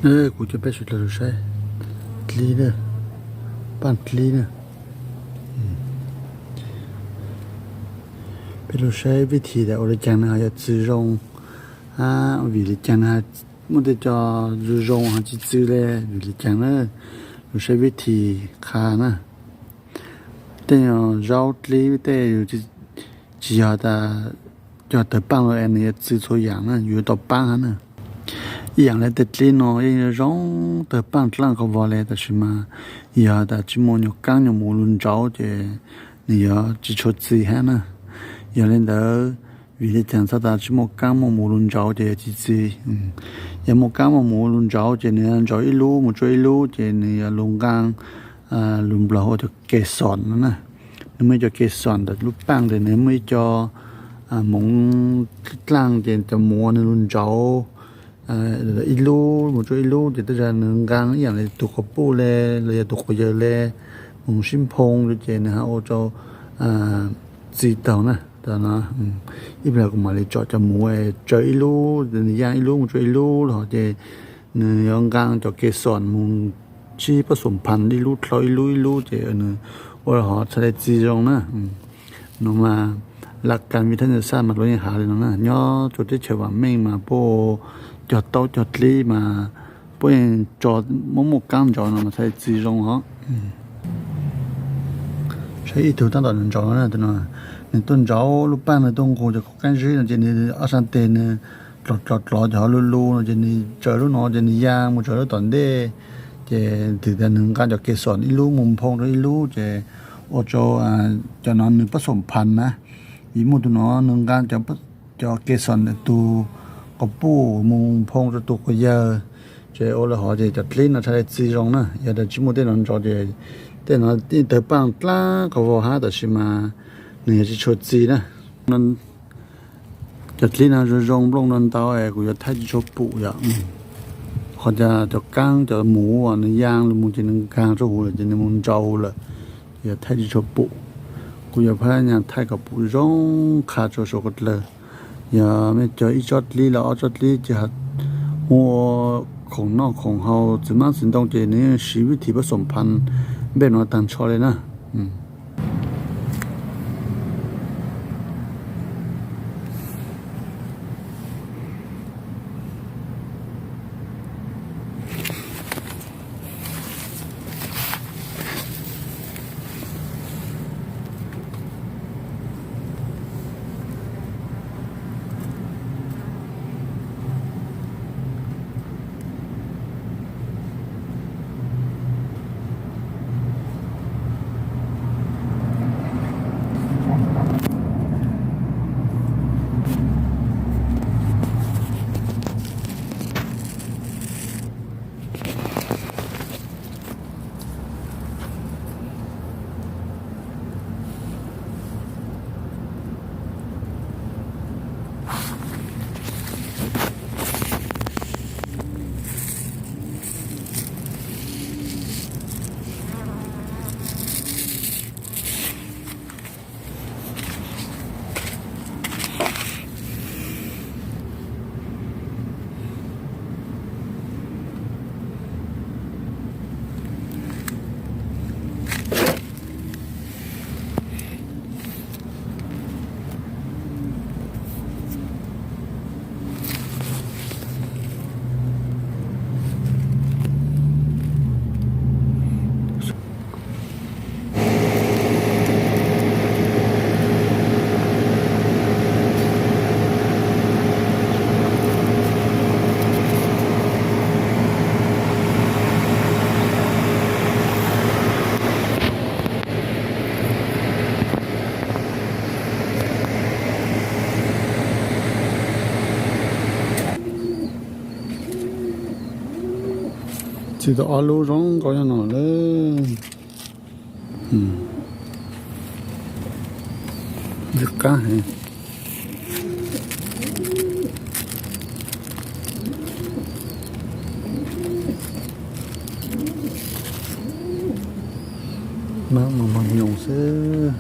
Kuv coj peb sawv daws los saib dlib na, paj dlib na. Peb los saib vib thim tias ua li cas nws ho yuav txwv zoo, vim li cas nws muaj tej co zoo zoo ho tsis txwv li, vim li cas na. Los saib vib thim qha na. Tej zaub dlib tej yus tsis yog tas cog tawg paaj los es nws yuav txwv txhua yaam na, yus yuav tau paab hab na. Ib yaam le tej dlib no yeej zoo zoo tawg paaj dlaaj qhov vog le, tab sis mas yog tas tsis muaj nyuag kaab nyuag muv lug ntsauv ces nws yuav tsis tshua txi hab na. Yog li ntawd, vim li cas txhais tas tsis muaj kaab muaj muv lug ntsauv ces yuav tsis txi. Yog muaj kaab muaj muv lug ntsauv ces nws yuav ntsauv ib lub mus tsua ib lub ces nws yuav lug nqaa, lug Nplog hu ua cov ke xom no na. Nws muaj ib co ke xom ntawm lub paaj tes nws muaj ib co moov dlaaj ces cov muv nws lug ntsauv ib lub mus tsua ib lub ces tej zag nws nqaa ib yaam le tug quas puj le los yog tug quas yawg le, moog sib nphoo ces nws ho ua rau txi taug na. Ib plag kuv mam li tsom cov muv tsaws ib lub, nws yaaj ib lub mus tsua ib lub los ces nws yuav nqaa cov ke xom mus tsib pab xoom phan ib lub dlhau ib lub ib lub ces nws ua rau hov txhaj le txi zoo na. No mas laj kas vim thaj nyaj xaj mas luag yeej has li no na, nyob rua teb chaws vaam meej mas puab cog taub cog dlib mas puab yeej tso muab muaj kaab ntsauv no mas txhaj le txi zoo hov. Saib ib tug taab tom nws ntsauv no, nws tuaj ntsauv lub paaj nws tuaj nqug cov khub qaab zib no ces nws ob saab teg nws dlov dlov dlov cov hov lug lug no ces nws tsaws lub no ces nws yaa mus tsaws lub tom ntej. Ces twb tas nws nqaa cov ke xom ib lub mus nphoo rau ib lub ces ua rau cov no nws pab xoom phan na. Vim muaj tug no nws nqaa cov ke xom ntawm tug quas puj mus nphoo rau tug quas yawg, ces ua le hov ces cov dlib no txhaj le txi zoo na. Yog tas tsis muaj tej no ntsauv ces tej no yeej tawg paaj dlaab qhov vog hab tab sis mas nws yuav tsis tshua txi na. Cov dlib no zoo zoo nplooj no ntau es kuv yuav thaij tsis tshua pum yom. Qhov cas cov kaab cov muv nws yaa lug mus ces nws nkaag rua huv lawm ces nws mus ntsauv lawm, yuav thaij tsis tshua pum. Kuv yuav phab nyas thaij kom pum zoo qha rua suav dlawg. Yog mej cog ib tsob dlib los ob tsob dlib ces ua khoom noj khoom haus txiv maab txiv ntoo ces nws yeej siv vib thim pab xoom phan npej no taag nrho le na. Txi tau ob lub zoo nkauj nyob no lawm. Ntxim qab heev. Maj mam mos nyoos xwb.